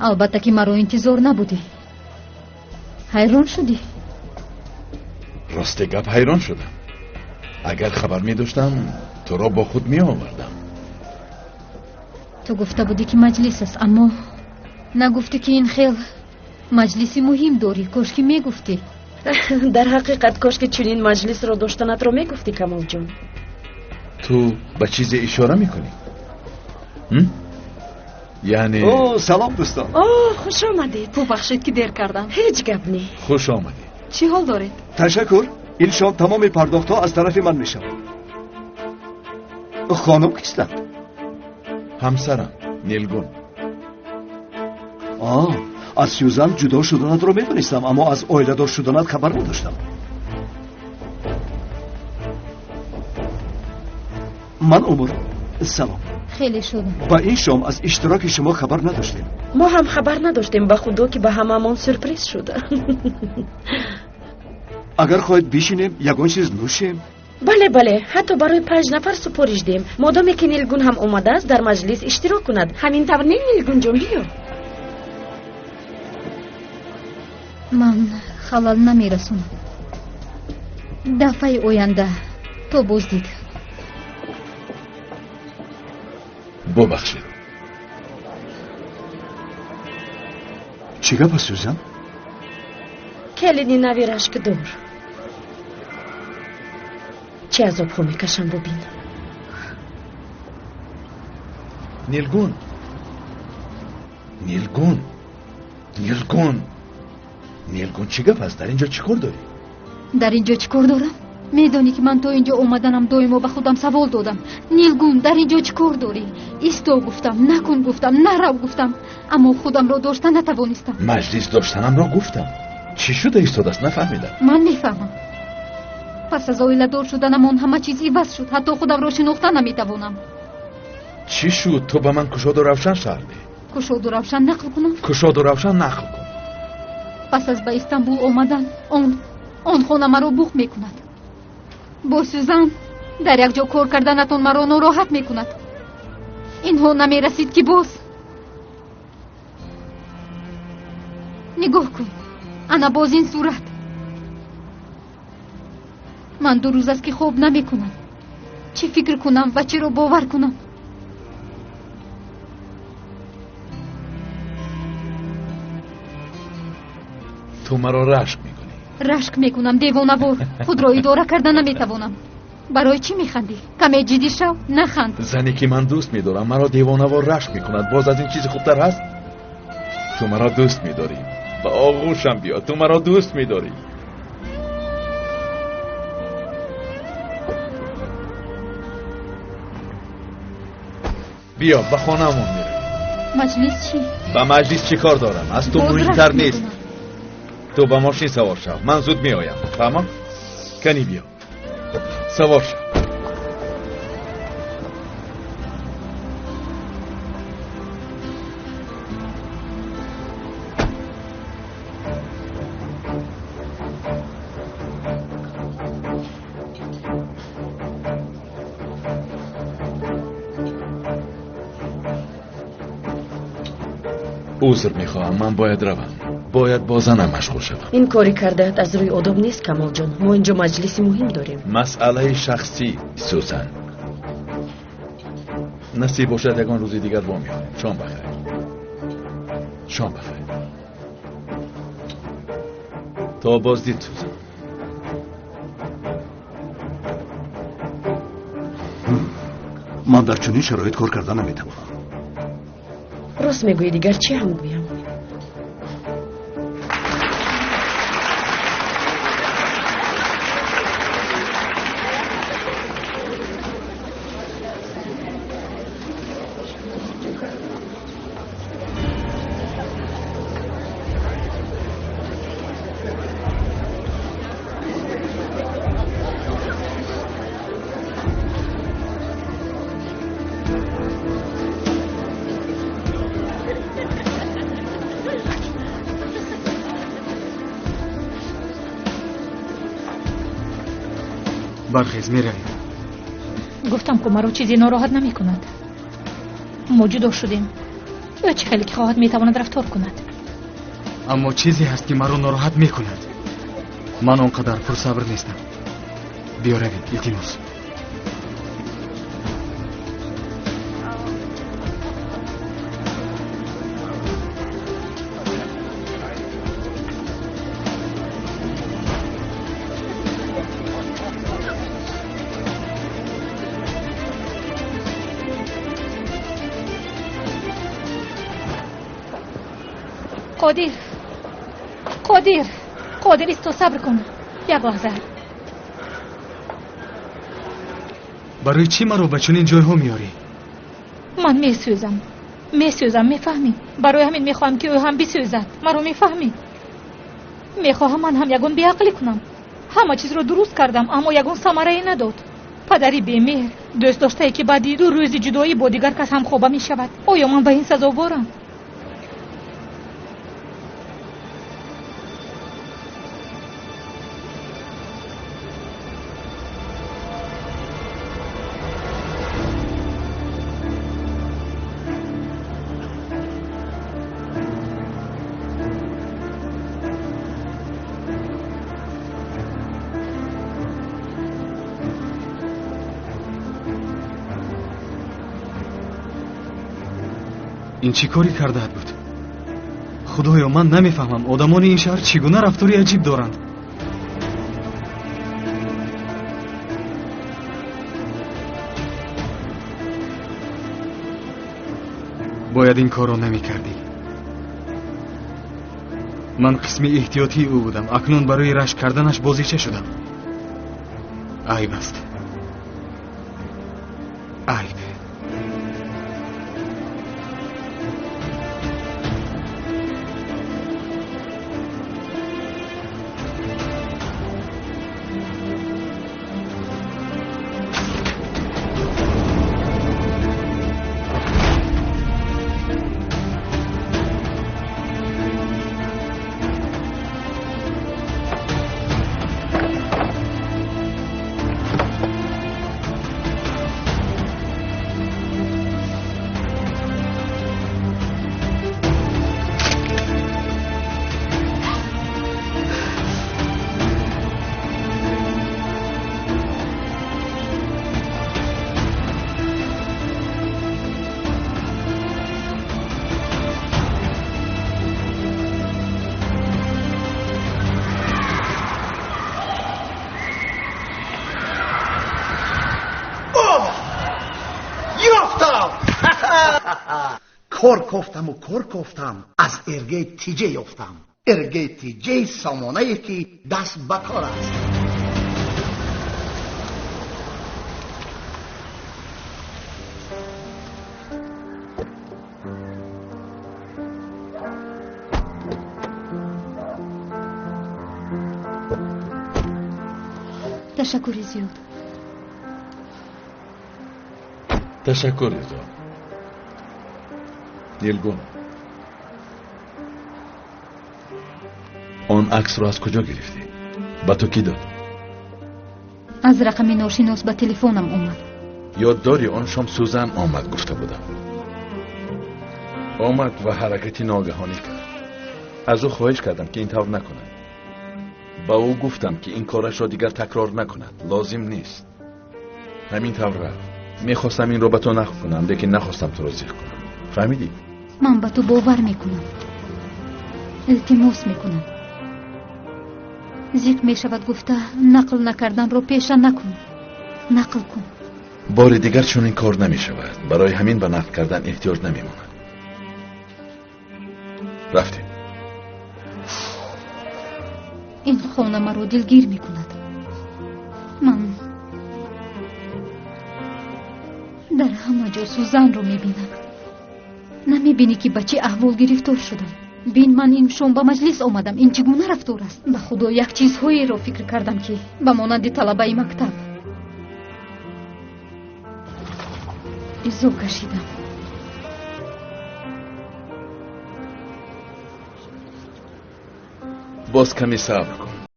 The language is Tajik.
Албатта ки маро интизор набудӣ. Ҳайрон шудӣ? Росте гап ҳайрон шудам. Агар хабар медоштам, туро бо худ меовардам. Ту гуфта будӣ ки маҷлис аст, аммо нагуфтӣ ки ин хел маҷлиси муҳим дорӣ. Кошки мегуфтӣ. Дар ҳақиқат кошки чунин маҷлисро доштанатро мегуфтӣ, Камолҷон. Ту ба чизе ишора мекунӣ? Яъне О, салом дӯстон. О, хуш омадед. Бубахшед ки дер кардам. Ҳеҷ гап не. Хуш омадед. Чӣ ҳол доред? Ташаккур. Ин шом тамоми пардохтҳо аз тарафи ман мешавад. Хонум кистанд? Ҳамсарам Нилгун. А, аз Сюзан ҷудо шуданатро медонистам, аммо аз оиладор шуданат хабар надоштам. Ман Умур. Салом. Хеле шодам. Ба ин шом аз иштироки шумо хабар надоштем. Мо ҳам хабар надоштем, ба худо ки ба ҳамаамон сюрприз шуда. Агар хоҳед бишинем, ягон чиз нӯшем. Бале, бале, ҳатто барои 5 нафар супориш диҳем. Модоме ки Нилгун ҳам омадааст, дар маҷлис иштирок кунад. Ҳамин тавр не, Нилгунҷон, биё. Ман халал намерасонам. Дафъаи оянда то боздид. Бубахшед. Чӣ гап аст, Сюзан? Келини нави рашкдор. Чӣ азобҳо мекашам, бубин. Нилгун, Нилгун, Нилгун, Нилгун, чӣ гап аст? Дар ин ҷо чӣ кор дорӣ? Дар ин ҷо чӣ кор дорам? Медонӣ ки ман то ин ҷо омаданам доимо ба худам савол додам. Нилгун, дар ин ҷо чӣ кор дорӣ? Исто гуфтам, накун гуфтам, нарав гуфтам, аммо худамро дошта натавонистам. Маҷлис доштанамро гуфтам. Чӣ шуда истодааст, нафаҳмидам. Ман мефаҳмам. Пас аз оиладор шуданам он ҳама чиз иваз шуд, ҳатто худамро шинохта наметавонам. Чӣ шуд? Ту ба ман кушоду равшан шарҳ деҳ. Кушоду равшан нақл кунам? Кушоду равшан нақл кун. Пас аз ба Истанбул омадан он хона маро бух мекунад. Бо Сюзан дар як ҷо кор карданатон маро нороҳат мекунад. Инҳо намерасид ки боз. Нигоҳ кун, ана боз ин сурат. Ман 2 рӯз аст ки хоб намекунам. Чӣ фикр кунам ва чиро бовар кунам? Ту маро рашк мекунӣ. Рашк мекунам, девонавор. Худро идора карда наметавонам. Барои чӣ механдӣ? Каме ҷиддӣ шав, наханд. Зане ки ман дӯст медорам маро девонавор рашк мекунад. Боз аз ин чизи хубтар ҳаст? Ту маро дӯст медорӣ. Ба оғӯшам биё. Ту маро дӯст медорӣ. Биё, ба хонаамон меравем. Маҷлис чӣ? Ба маҷлис чӣ кор дорам? Аз ту муҳимтар нест. Ту ба мошин савор шав, ман зуд меоям. Фаҳмон? Кани биё, савор шав. Узр мехоҳам, ман бояд равам. Бояд бо занам машғул шавам. Ин кори кардаат аз рӯи одоб нест, Камолҷон. Мо инҷо маҷлиси муҳим дорем. Масъалаи шахсӣ, Сюзан. Насиб бошад ягон рӯзи дигар вомехӯрем. Шом бахайр. Шом бахайр. То боздид, Сюзан. Ман дар чунин шароит кор карда наметавонам. Рост мегӯӣ, дигар чӣ ҳам гӯям? Бархез, меравем. Гуфтам ку маро чизе нороҳат намекунад. Мо ҷудо шудем. Ӯ чӣ хеле ки хоҳад метавонад рафтор кунад. Аммо чизе ҳаст, ки маро нороҳат мекунад. Ман он қадар пурсабр нестам. Биё равем, илтимос. Қодир, Қодир, Қодир, исто, сабр кун як лаҳза. Барои чӣ маро ба чунин ҷойҳо меорӣ? Ман месӯзам, месӯзам, мефаҳмӣ? Барои ҳамин мехоҳам, ки ӯ ҳам бисӯзад. Маро мефаҳмӣ? Мехоҳам ман ҳам ягон беақлӣ кунам. Ҳама чизро дуруст кардам, аммо ягон самарае надод. Падари бемеҳр, дӯст доштае, ки баъди 2 рӯзи ҷудоӣ бо дигар кас ҳамхоба мешавад. Оё ман ба ин сазоворам? Ин чӣ корӣ кардаат буд? Худоё, ман намефаҳмам, одамони ин шаҳр чӣ гуна рафтори аҷиб доранд. Бояд ин корро намекардӣ. Ман қисми эҳтиётии ӯ будам. Акнун барои рашк карданаш бозича шудам. Айб аст. Айб. Кор кофтаму кор кофтам, аз Эргей Тиҷе ёфтам. Эргей Тиҷей сомонае, ки даст ба кор аст. Ташаккури зиёд. Ташаккур, Ризо. Нилгун, он аксро аз куҷо гирифтӣ? Ба ту кӣ дод? Аз рақами ношинос ба телефонам омад. Ёд дорӣ, он шом Сузан омад, гуфта будам. Омад ва ҳаракати ногаҳонӣ кард. Аз ӯ хоҳиш кардам, ки ин тавр накунад. Ба ӯ гуфтам, ки ин корашро дигар такрор накунад, лозим нест. Ҳамин тавр рафт. Мехостам инро ба ту нақл кунам, лекин нахостам туро зиқ кунам. Фаҳмидӣ? Ман ба ту бовар мекунам. Илтимос мекунам. Зиқ мешавад гуфта нақл накарданро пеша накун. Нақл кун. Бори дигар чунин кор намешавад. Барои ҳамин ба нақл кардан эҳтиёҷ намемонад. Рафтем. Ин хона маро дилгир мекунад. Ман дар ҳама ҷо Сузанро мебинам. Намебинӣ, ки ба чӣ аҳвол гирифтор шудам? Бин, ман ин шом ба маҷлис омадам. Ин чӣ гуна рафтор аст? Ба худо, як чизҳоеро фикр кардам, ки ба монанди талабаи мактаб изо кашидам. Боз каме сабр кун.